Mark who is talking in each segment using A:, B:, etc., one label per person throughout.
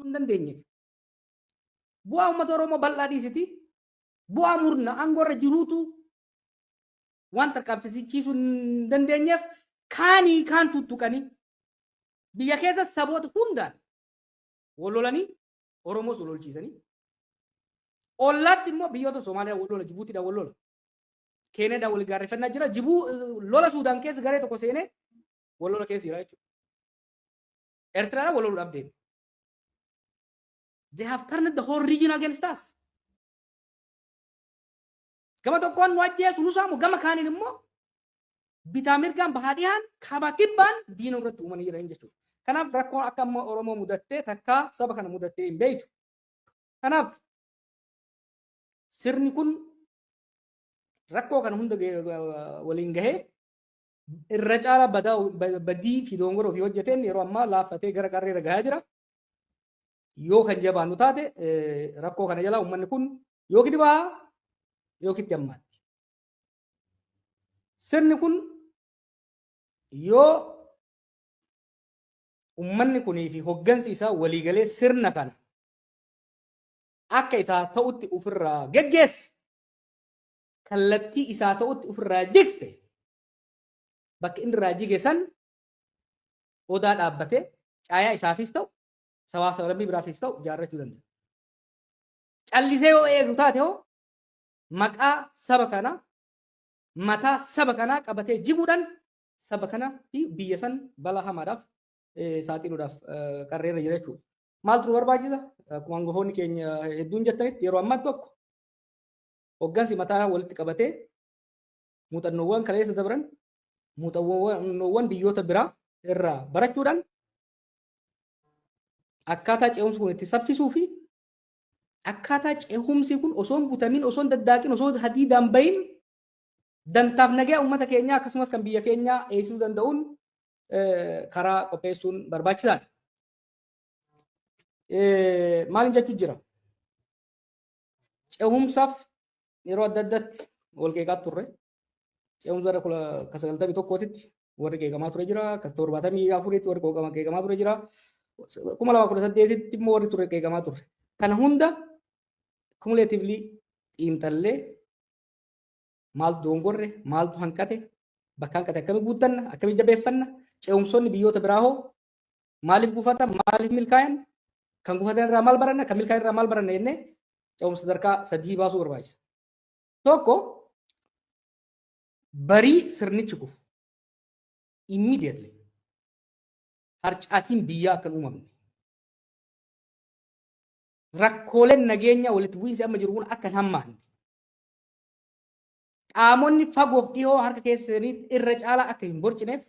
A: Hin dandeenye. Bu'aa uummata Oromoo bal'aa dhiisiti. Bu'aa murna aangoo irra jiruutu waan tarkaanfisiisuu hin dandeenyeef kaanii kaan tuttuqanii biyya keessa saboota hundaan wal lolanii Oromoos wal lolchiisanii ollaatti immoo biyyoota Somaaliyaa wal lola, Jibuutiidhaan wal lola, Keeniyaadhaan wal gaarreeffannaa jira. Jibuu lola Suudaan keessa garee tokko seenee wal lola keessa jira jechuudha. Eertiraadhaan wal loluudhaaf deema. They have turned the whole region against us. Gama tokkoon nu ajjeesu, nu saamu, gama kaaniin immoo bitaa mirgaan, bahaa dhihaan, kaabaa kibbaan diina irratti uumanii jiran jechuudha. Kanaaf rakkoon akka amma Oromoo mudattee takkaa saba kana mudattee hin beektu. Kanaaf sirni kun rakkoo kana hunda waliin gahee irra caalaa badii fi dongoroo fi hojjeteen yeroo ammaa laaffatee gara qarreera gahaa jira. Yoo kan jabaannu taate, rakkoo kana jalaa uummanni kun yookiin bahaa yookiin itti hammaatti. Sirni kun yoo uummanni kunii fi hoggansi isaa waliigalee sirna kana akka isaa ta'utti ofirraa geggeesse, kallattii isaa ta'utti ofirraa jigse, bakka inni irraa jige san odaa dhaabbatee caayaa isaafis ta'u sabaaf sablammii biraafis ta'u ijaarrachuu danda'a. Callisee yoo eegu taate hoo, maqaa saba kanaa, mataa saba kanaa qabatee jiguudhaan saba kana fi biyya san balaa hamaadhaaf saaxiluudhaaf qarreerra jira jechuudha. Maaltu nu barbaachisa? Akkuma hangafoonni keenya hedduun jettanitti, yeroo ammaa tokko hoggansi mataa walitti qabatee muuxannoowwan kaleessa dabran, muuxannoowwan biyyoota biraa irraa barachuudhaan akkaataa ce'umsi kun itti saffisuu fi akkaataa ce'umsi kun osoo hin butamin, osoo hin daddaaqin, osoo hadiidaan bahin dantaaf nagaa uummata keenyaa akkasumas kan biyya keenyaa eegsisuu danda'uun karaa qopheessuun barbaachisaadha. Maal jechuun jira? Ce'umsaaf yeroo adda addaatti wal qeeqaa turre. Ce'umsa bara 91tti warri qeeqamaa ture jira. Ka 74tti warri qeeqamaa ture jira. 2018tti immoo warri ture qeeqamaa turre. Kana hunda cumulatively xiinxallee, maaltu dongorre, maaltu hanqate, bakka hanqate akkamii guuttanna, akkamii jabeeffanna, ce'umsoonni biyyoota biraa hoo maaliif gufatan, maaliif milkaayan, kan gufatan irraa maal baranna, kan milkaayan irraa maal baranna jennee ce'umsa sadarkaa sadii baasuu barbaachisa. Tokko, barii sirnichi kufu immediately harcaatiin biyyaa akka hin uumamne, rakkooleen nageenya, walitti bu'iinsi amma jiru kun akka hin hammaanne, qaamonni fagoof dhihoo harka keessaniitti irra caalaa akka hin borcineef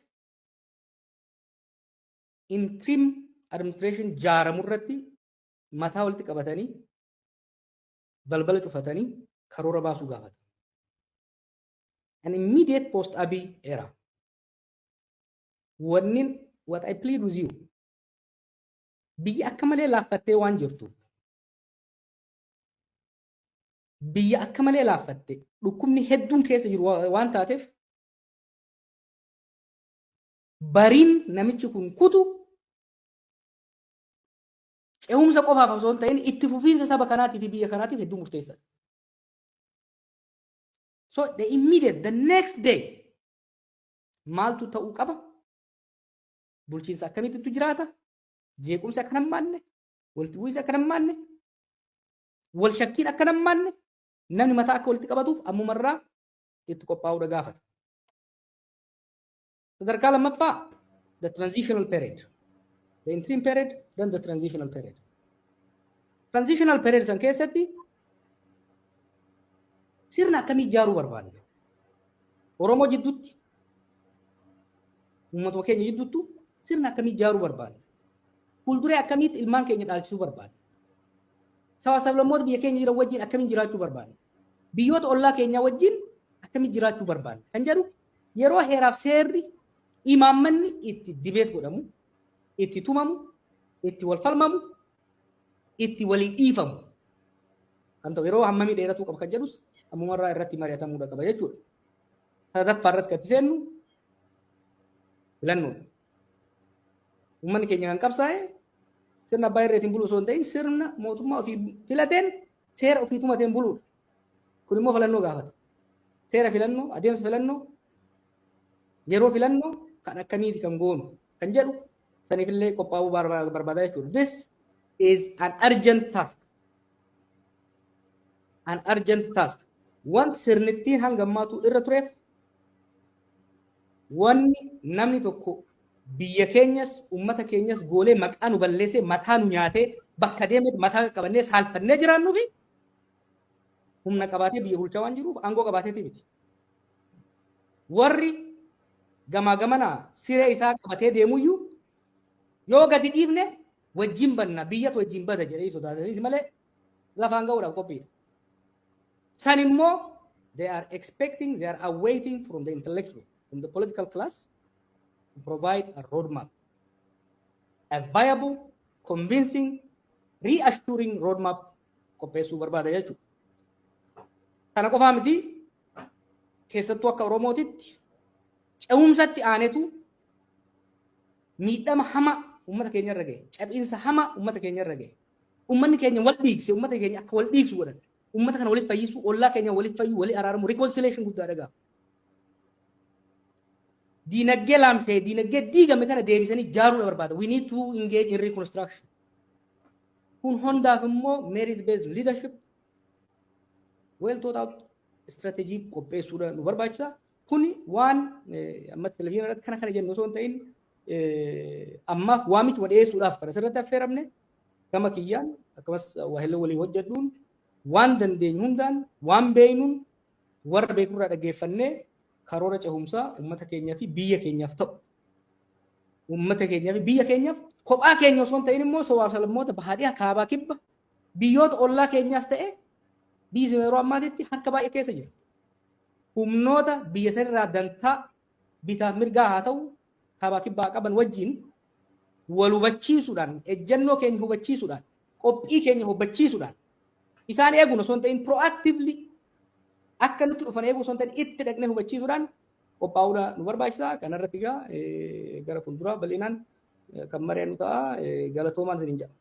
A: interim administration jaaramu irratti mataa walitti qabatanii, balbala cufatanii karoora baasuu gaafata. An immediate post Abiy era. Wannin what I plead with you, biyya akka malee laaffattee waan jirtuuf, biyya akka malee laaffatte, dhukkubni hedduun keessa jiru waan taateef, bariin namichi kun kutu ce'umsa qofaaf osoo hin ta'in itti fufiinsa saba kanaatii fi biyya kanaatiif hedduu murteessaadha. So the immediate, the next day maaltu ta'uu qaba? Bulchiinsa akkamittu jiraata? Jeequmsi akka hin hammaanne, walitti bu'iinsi akka hin hammaanne, wal shakkiin akka hin hammaanne, namni mataa akka walitti qabatuuf ammumarraa itti qophaa'uudha gaafata. Sadarkaa lammaffaa, the transitional period. The interim period, then the transitional period. Transitional period san keessatti sirna akkamii ijaaruu barbaanna? Oromoo jidduutti, uummatuma keenya jidduuttu sirna akkamii ijaaruu barbaanna? Fuulduree akkamiitti ilmaan keenya dhaalchisuu barbaanna? Saba sablammoota biyya keenya jiran wajjin akkamiin jiraachuu barbaanna? Biyyoota ollaa keenyaa wajjin akkamiin jiraachuu barbaanna? Kan jedhu yeroo heeraaf seerri imaammanni itti debate godhamu, itti tumamu, itti wal falmamu, itti walii dhiifamu. Kan ta'u yeroo hammamii dheeratuu qaba kan jedhus ammumarraa irratti mari'atamuudha qaba jechuudha. Sadaffaa irratti kan itti seennu filannoodha. Uummanni keenya kan qabsaa'e Sirna abbaa irreetiin buluu osoo hin ta'in, sirna mootummaa ofii filateen, seera ofii tumateen buluudha. Kun immoo filannoo gaafata. Seera filannoo, adeemsa filannoo, yeroo filannoo kan akkamiiti kan goonu kan jedhu saniifillee qophaa'uu barbaada jechuudha. This is an urgent task. An urgent task. Wanti sirnittiin hanga ammaatu irra tureef, wanni namni tokko biyya keenyas ummata keenyas goolee, maqaa nu balleessee, mataa nu nyaatee, bakka deemetti mataa qabannee saalfannee jiraannuu fi humna qabaatee biyya bulchaa waan jiruuf aangoo qabaateeti miti. Warri gamaa gamanaa siree isaa qabatee deemuyyuu yoo gadi dhiifne wajjin banna, biyyatu wajjin bada jedhee sodaataniiti malee lafaan ga'uudhaaf qophiidha. San immoo they are expecting, they are awaiting from the intellectual, from the political class to provide a roadmap, a viable, convincing, reassuring roadmap qopheessuu barbaada jechuudha. Kana qofaa miti, keessattuu akka Oromootitti ce'umsatti aanetu miidhama hama uummata keenya irra gahe, cabinsa hama uummata keenya irra gahe. Uummanni keenya wal dhiigse, uummata keenya akka wal dhiigsu godhan. Uummata kana waliif fayyisu, ollaa keenya waliif fayyu, walii araaramu, reconciliation guddaa dhagaa. Diinagdee laamshee, diinagdee diigame kana deebisanii ijaaruudha barbaada. We need to engage in reconstruction. Kun hundaaf immoo merit based leadership, well thought out strategy qopheessuudha nu barbaachisa. Kuni waan amma televizyiina irratti kana kana jennu osoo hin ta'in, ammaaf waamichuma dhiyeessuudhaaf kan asirratti affeeramne. Gama kiyyaan akkasumas waahillee waliin hojjedhuun waan dandeenyu hundaan, waan beeynuun, warra beekurraa dhaggeeffannee karoora cehumsaa uummata keenyaa fi biyya keenyaaf ta'u, uummata keenyaa fi biyya keenyaaf, kophaa keenya osoo hin ta'in immoo sabaaf sablammoota bahaadhiyaa, kaabaa, kibba, biyyoota ollaa keenyaas ta'e, biyyi sun yeroo ammaatitti harka baay'ee keessa jira. Humnoota biyya sanirraa dantaa bitaaf mirgaa haa ta'u kaabaa kibbaa qaban wajjin wal hubachiisuudhaan, ejjennoo keenya hubachiisuudhaan, qophii keenya hubachiisuudhaan, isaan eeguun osoo hin ta'in, proactively akka nutti dhufan eeguu osoo hin ta'in, itti dhaqnee hubachiisuudhaan qophaa'uudha nu barbaachisa. Kanarratti egaa gara fuulduraa bal'inaan kan mari'annu ta'a. Galatoomaan isiniin jedha.